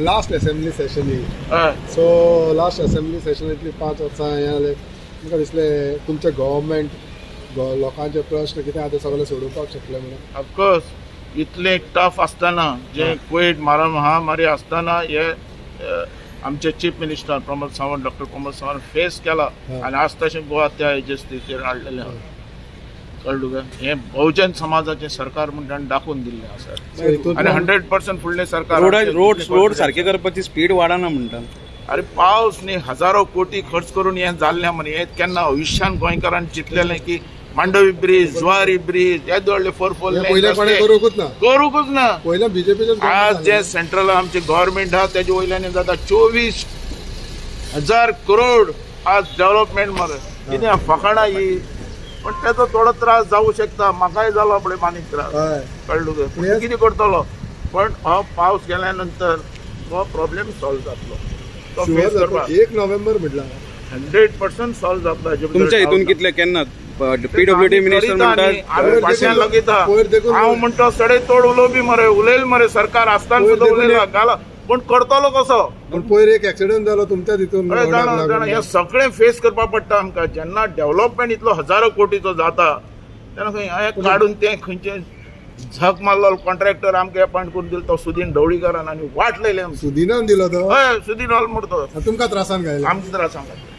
Last assembly Seshan ही. So last assembly Seshan इतली 5 वर्सां हें जालें, तुमकां दिसलें तुमचें गव्हर्मेंट लोकांचे प्रश्न कितें आहा ते सगळे सोडोवपाक शकले म्हणून? ऑफकोर्स, इतले टफ आसतना जे कोविड महामारी आसतना हे आमचे chief minister Pramod Sawant, doctor Pramod Sawant face केला आनी आज तशें गोवा त्या हेजे स्थितीर हाडलेलें आहा. कळ्ळें तुका? हें बहुजन समाजाचें सरकार म्हूण ताणें दाखोवन दिल्लें आसा आनी 100% फुडलें सरकार. रोड सारके करपाची स्पीड वाडना म्हणटा. अरे पावस न्ही, हजारो कोटी खर्च करून हें जाल्लें मरे. हें केन्ना आयुश्यान गोंयकारान चिंतलेलें की मांडवी ब्रीज, जुवारी ब्रीज, हे व्हडले 4 4 लेन करूंकूच ना, करूंकूच ना. पयलीं बीजेपीचे आज जे सेंट्रल आमचे गव्हर्मेंट आहा तेजे वयल्यान जाता 24,000 करोड आज डेव्हलपमेंट मरे. कितें फकाणां ही, पण तेजो थोडो त्रास जावूं शकता. म्हाकाय जालो पळय मानीक त्रास, कळ्ळें तुका? कितें करतलो, पण हो पावस गेल्या नंतर हो प्रॉब्लेम सॉल्व जातलो. तो फेस करपाक 1 नोव्हेंबर म्हटला 100% सॉल्व जातलो. तुमच्या हितून कितले केन्ना पीडब्ल्यूडी मिनिस्टर म्हणटा, हांव म्हणटा सडे तोड उलोवपी मरे, उलयल मरे सरकार आसतना सुद्दां उलयला घाला, पूण करतलो कसो? पूण पयर एक एक्सिडंट जालो तुमच्या तितून. हें सगळें फेस करपाक पडटा आमकां. जेन्ना डेव्हलपमेंट इतलो हजारो कोटीचो जाता तेन्ना खंय काडून तें खंयचें झक मारलो कॉन्ट्रॅक्टर आमकां अपॉयंट करून दिलो तो सुदीन ढवळीकारान आनी वाट लायली आमची. सुदिनान दिलो तो? हय, सुदीन ऑल म्हणटा. तुमकां त्रासान घायले? आमकां त्रासान घातले.